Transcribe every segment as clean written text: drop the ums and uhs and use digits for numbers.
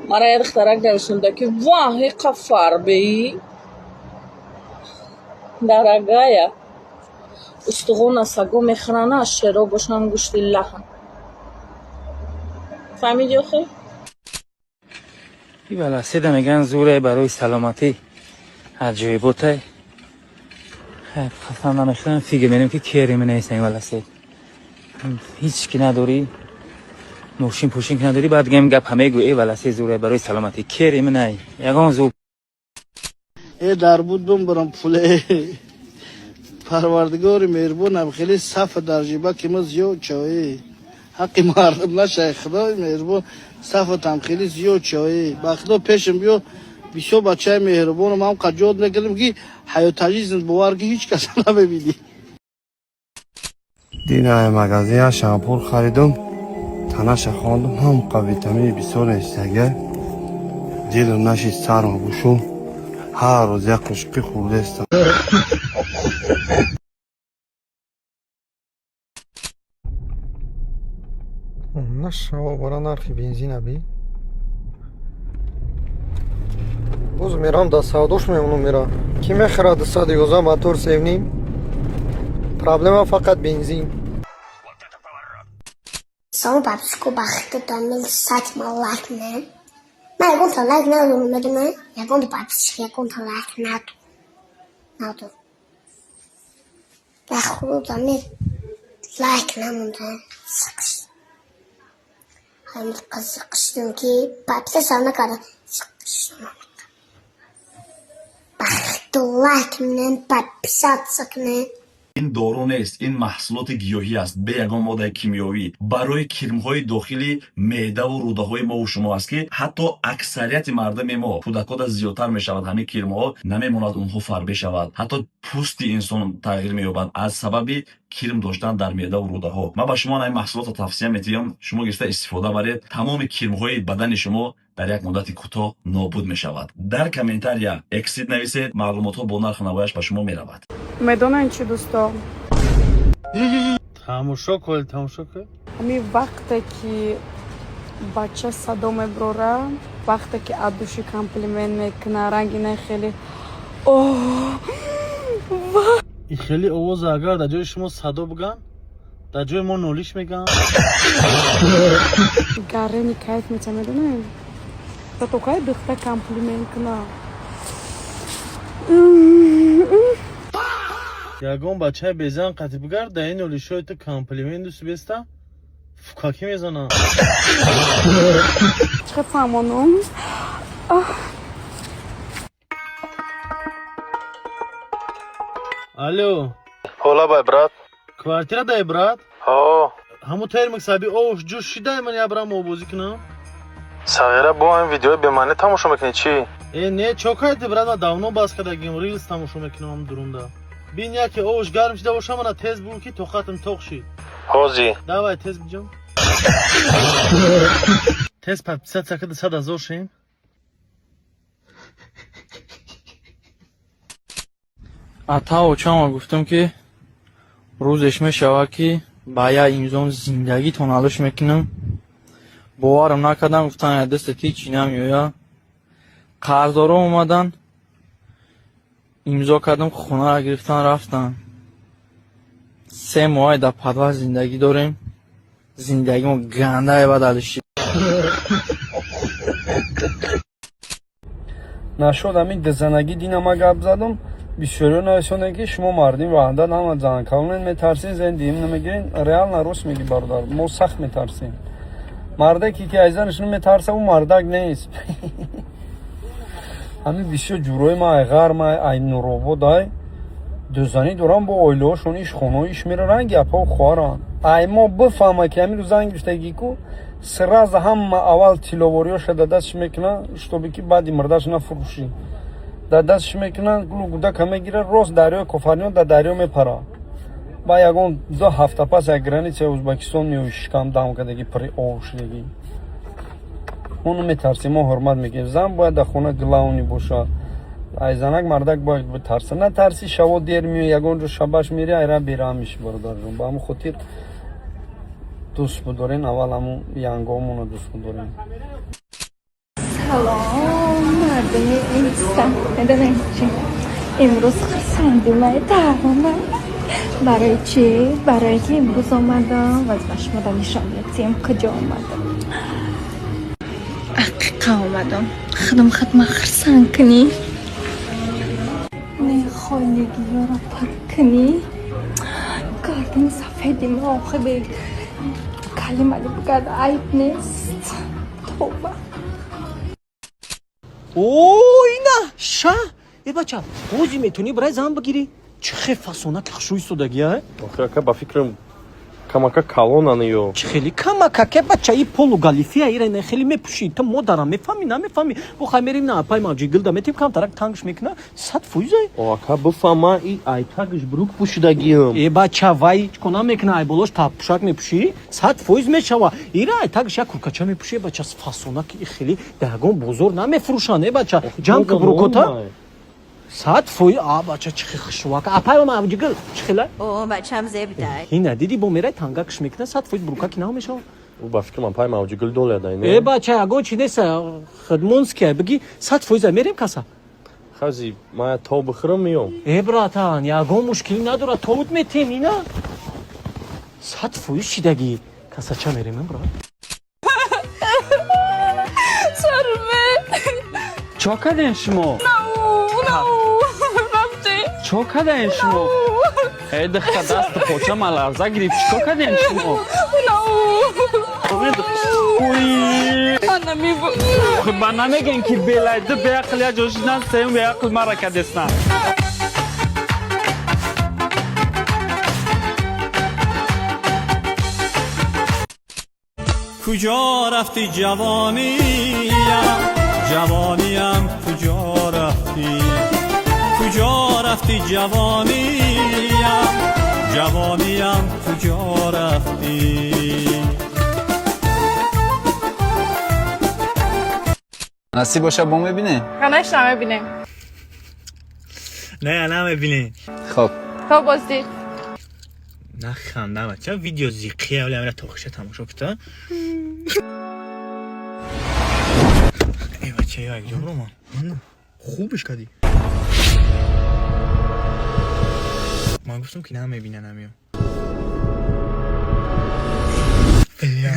Мара як духтарак нависонда, ки ваҳ, иқа фарбеӣ. Дорогая, устухона саго мехӯранд, шеро бошанд, гӯшти лаҳм. Фаҳмидӣ охир? И велосипеда мегӯянд зӯре барои саломатӣ, аҷоиботай. Хафан намехӯрам, фикр мерем, ки кери менависа ин велосипед. Ҳеч ки надорӣ, мошин пошин ки надорӣ, баъд гам гап ҳамегӯ, э велосипед зӯре барои саломатӣ. Кери менай, ягон зӯр. Э, дар буд бимбарам пуле. Парвардигори меҳрубонам, хеле сафа дар ҷиба ки ма зиёд чои ҳаққи мардум нашай. Худои меҳрубон, сафатам хеле зиёд чои. Ба худо, пешам биё, бисёр бачаи меҳрубонам, ҳам қаҷод мекардам, ки ҳаётажизм, бовар ки ҳеҷ кас намебинӣ. Дина магазин як шампун харидум, танаша хондум, ҳамқа витамини бисёр нестага. Дилам нашид, сарма гӯшум, ҳар рӯз як қошуқи хӯрдаистам. Нашава, бара нархи бензина би. Боз мерам, да савдош мемонам, мера. Ки мехӯрад 211 мотор севним? Проблема фақат бензин. Салом, подписчико, бахти дамил сатма лайк не. Ман ягонта лайк надорам, медонӣ? Ягонта подписчик, ягонта лайк надорам. Надорам. Ба худо, дамил лайк намонда. Сақш. Ҳамин қизиқиштим, ки подписаться накардам. Сиқиштим. Бахти лайк менем, подписаться кунем. Ин дору нест, ин маҳсулоти гиёҳӣ аст, бе ягон моддаи кимиёвӣ, барои кирмҳои дохили меъдаву рӯдаҳои мову шумо аст, ки ҳатто аксарияти мардуми мо, кӯдакода зиёдтар мешавад. Ҳамин кирмҳо намемонад онҳо фарбе шавад, ҳатто пӯсти инсон тағйир меёбад аз сабаби кирм доштан дар меъдаву рӯдаҳо. Ман ба шумо ин маҳсулотро тавсия метиҳам, шумо гирифта истифода баред. Тамоми кирмҳои бадани шумо дар як муддати кӯтоҳ нобуд мешавад. Дар комментария «Эксид» нависед, маълумотҳо бо нарху навояш ба шумо меравад. Медонанд чӣ, дӯсто? Тамошо кун, тамошо кун. Ҳамин вақте ки бача садо меброра, вақте ки от души комплимент мекуна, ранги не хеле И хеле овоза агар дар ҷои шумо садо биган, дар ҷои мо нолиш меган. Гарени кайф мета, медонем, то кай духта комплимент куна. Ягон бачаи безан қатӣ бигард, дар ин нолишҳои ту комплимент дӯст беста фукакӣ мезанам. Чӣ фаҳмонум? Алло. Ҳола бай, брат. Квартира дай, брат. Ҳо. Ҳамун термик саби овш ҷӯш шидай, ман я брам обозӣ кунам. Сағира, бо ҳамин видеои бемаънӣ тамошо мекунӣ, чӣ? Э, не, чо кайти, брат, ман давно бас кардагим, рилс тамошо мекунам ҳам дурунда. Бин, яке овш гарм шида боша, мана тез бугӯ, ки тоқатам тоқ шид. Ҳозӣ. Давай, тез биҷон. Тез подписаться када, 100 000 шем. Ата очама гуфтам, ки рӯзеш мешавад, ки ба як имзом зиндагитон алӯш мекунам. Боварам накардам, гуфтан, дастат ҳичи намеояд. Қарздоро омадан, имзо кардам, хонаро гирифтан, рафтан. 3 моҳе дар подвал зиндагӣ дорем, зиндагимо гандае бад алиши. Нашуд ҳамин дизанагӣ, дина ма гап задам, бисёриё нависондем, ки шумо мардим ваҳдат ҳама занкалонен, метарсен, зен диим намегирен. Реально рост меги, бародар, мо сахт метарсем. Мардаке ки аз занаш наметарса, ӯ мардак нест. Ҳамин бисёр ҷурои ма ай ғарм, ай Нуробод, ай дузанӣ дорам, бо оилаҳошон иш хонаҳо иш мера, ранги апау хоҳаранд. Ай мо бифаҳма, ки ҳамин рӯз занг гирифтагӣ ку, сразу ҳама аввал тилловориёша дар дастш мекуна, чтобы ки баъди мурдаш нафурӯшӣ. Дар дастш мекуна, гулу гудака мегира, рост дарёи Кофарниҳон, дар дарё мепара. Ба ягон 2 ҳафта пас як границаи Ӯзбекистон меои, шикам дам кардагӣ, пири ов шудагӣ. Мо наметарсем, мо ҳурмат мекунем. Зан бояд дар хона главный бошад. Ай занак мардак бояд битарса. Натарси, шаво дер меои, ягон ҷо шабаш мери, айра бераҳм меши, бародарҷон. Ба ҳамон хотир дӯст бидорен, аввал ҳамун янгоҳмонро дӯст бидорем. Салом, мардуми инста. Медонем чи? Имрӯз хурсанди май тарона. Барои чӣ? Барое ки имрӯз омадам ва ба шумо да нишон медиҳем, куҷо омадам. Ақиқа омадам. Худам худма хурсанд кунӣ. Не холигиёро пур кунӣ. Гардани сафеди ма охи бе калимали бугад айб нест. Тоба. О, ина ша э бача, ҳози метавонӣ барои зан бигирӣ. Чӣ хел фасона ки хушрӯ истодагӣ, а? Охи, ака, ба фикрам, камака калонан ё. Чӣ хеле камакаке, бача? И полу галифия ира не хеле мепӯшӣ. Ту модарам мефаҳмӣ, намефаҳмӣ? Бо хай мерем, на апай маҷигилда метем, камтарак тангш мекуна, 100%. О, ака, бифаҳма, и айтагш брук пӯшидагиам. Э бача, вай чӣ намекуна, ай болош таппӯшак мепӯшӣ, 100% мешава. Ира айтагш як куркача мепӯшӣ, бача, фасона ки хеле дар ягон бозор намефурӯшанд. Э бача, ҷамъ ки брукота 100%. А бача, чӣ хел хушрӯака, апай маҷигил, чӣ хела? О, бачам зебдай. Ина диди, бо мерай тангакш мекуна, 100% брукаки нав мешава. Ӯ ба фикрам, апай мавҷигул доледа. Э бача, ягон чи нест, хидмонский биги, 100% мерем каса. Хази ман то бихӯрам, меём. Э братан, ягон мушкилӣ надорад, товут метем. Ина 100% шидагӣ касача мерем, брат. Шарме. Чо кардем шумо? Нау, рафти. Чо кардем шумо? Э духта, дасту поча ма ларза гирифт. Чикор кардем шумо? Нау. Анами. Ба намегӯем ки белай ду беақл як ҷо шидан, сеюм беақл мара кадестан. Куҷо рафтӣ, ҷавониям, ҷавониям, куҷо рафтӣ? Куҷо рафтӣ, ҷавониям, ҷавониям, куҷо рафтӣ? Насиб боша, бо мебинем. Конечно, мебинем. Не, намебинем. Хоб. То боздид. Наханда, бача, видео зиқия, вале амира тохиша тамошо кита. Э бача, ё якҷо броман хубиш кардӣ. Ман гуфтам ки намебинан амиё. Бля.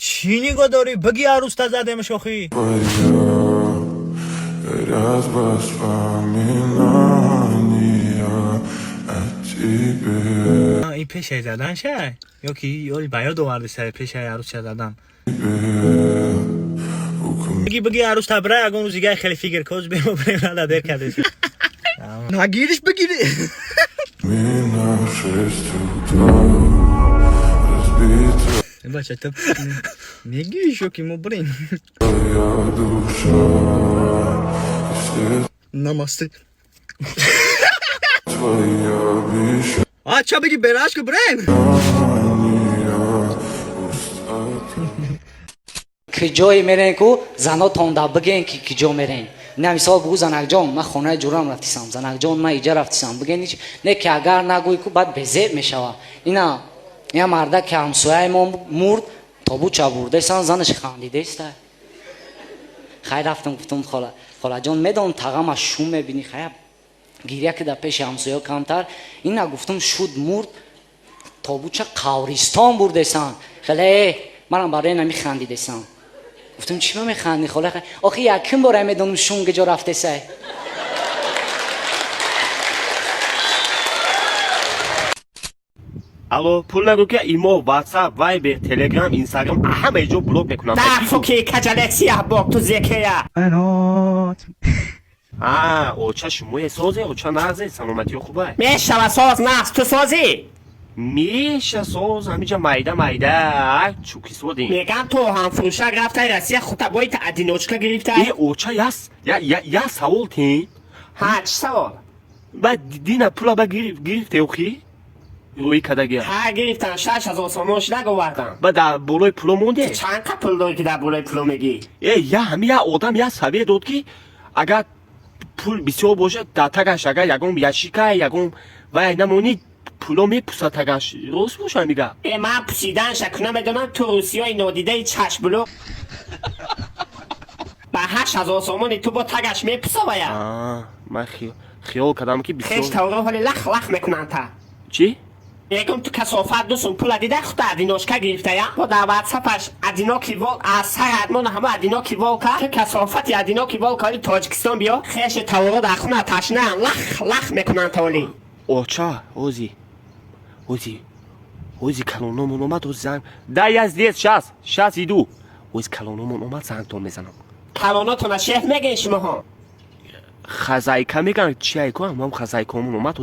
Чӣ нигоҳ дорӣ? Биги, арӯста задемш охӣ. Горят воспоминания о тебе. Ин пешаи задан шай ё ки ёли ба ёд оварди сари пешаи арӯсша задан? Биги, биги, арӯста бира, ягон рӯз дигаи хеле фикр коз бемо бирем, рада дер кардес. Нагириш, бигири. На 6 утра разбита Бача, ту мегириш ё ки мо бирем? Твоя душа и след Намасте. Твои обещания. Ача, биги, берашку бирем. Пустота. Киҷое мерен ку занотон да биген, ки киҷо мерен? На мисол бугу: «Занакҷон, ман хонаи ҷурам рафтисам, занакҷон, ман иҷа рафтисам», биген. Ҳеч не ки агар нагӯй ку, баъд безеб мешава. Ина я марда ки ҳамсояи мо мурд, тобуча бурдесан, занаш хандидеста. Хай, рафтам, гуфтам: «Хола, холаҷон, медонам, тағама шум мебинӣ, хая гиря ки дар пеши ҳамсоя камтар». Ина гуфтам, шуд, мурд, тобуча қавристон бурдесан. Хеле манам барои нами хандидесам. Гуфтам: «Чӣ ма механдӣ, хола?» «Охи, якум бора медонам шум куҷо рафтесай». Алло, пул нагӯ, ки имо, ватсап, вайбер, телеграм, инстаграм, ҳамаи ҷо блок мекунам. Фуки каҷалек сияҳбок, ту зекея. А оча, шумое созе, оча, нағзе, саломатиё хубай? Мешава, соз, нағз, ту созӣ? Меша, соз, ҳамиҷа майда майда чукисодем. Мегам, ту ҳамфурӯшак рафтай Россия, хутобоита одиночка гирифтай. Э оча, я савол тин. Ҳа, чӣ савол? Ба дина пула ба гирифте охи рӯи кадагия? Ҳа, гирифтам, 6000 сомон шуда, овардам. Ба дар болои пуло монде? Чанд қа пул дорӣ, ки дар болои пуло мегӣ? Э, я ҳами я одам я совет дод, ки агар пул бисёр бошад, дар тагаш агар ягон ящика, ягон вай намонӣ. Пуло мепусад тагаш, рост боша мига. Э, ман пусиданша куна медонам, ту русиёи нодидаи чашмбуло ба 8000 сомони ту бо тагаш мепусавая. Ман хиёл кардам ки хеш тавро ҳоли лах лах мекунанд та. Чӣ? Ягон ту касофат дусум пула дида хута одиночка гирифтая, бо дар ватсапаш одинокий волк аз сарадмон ҳама одинокий волка. Ту касофати одинокий волк, ҳоли Тоҷикистон биё, хеши таворо дар хуна ташнаам, лах лах мекунанд толи. Оча, ози ози ози калономон омад, ози занг да, я здесь, щас, щас иду. Ози калономон омад, зангтон мезанам. Калонотона шеф мегӯен шумоҳо. Хозяйка меган, чи айко, ҳамам хозяйкамон омад.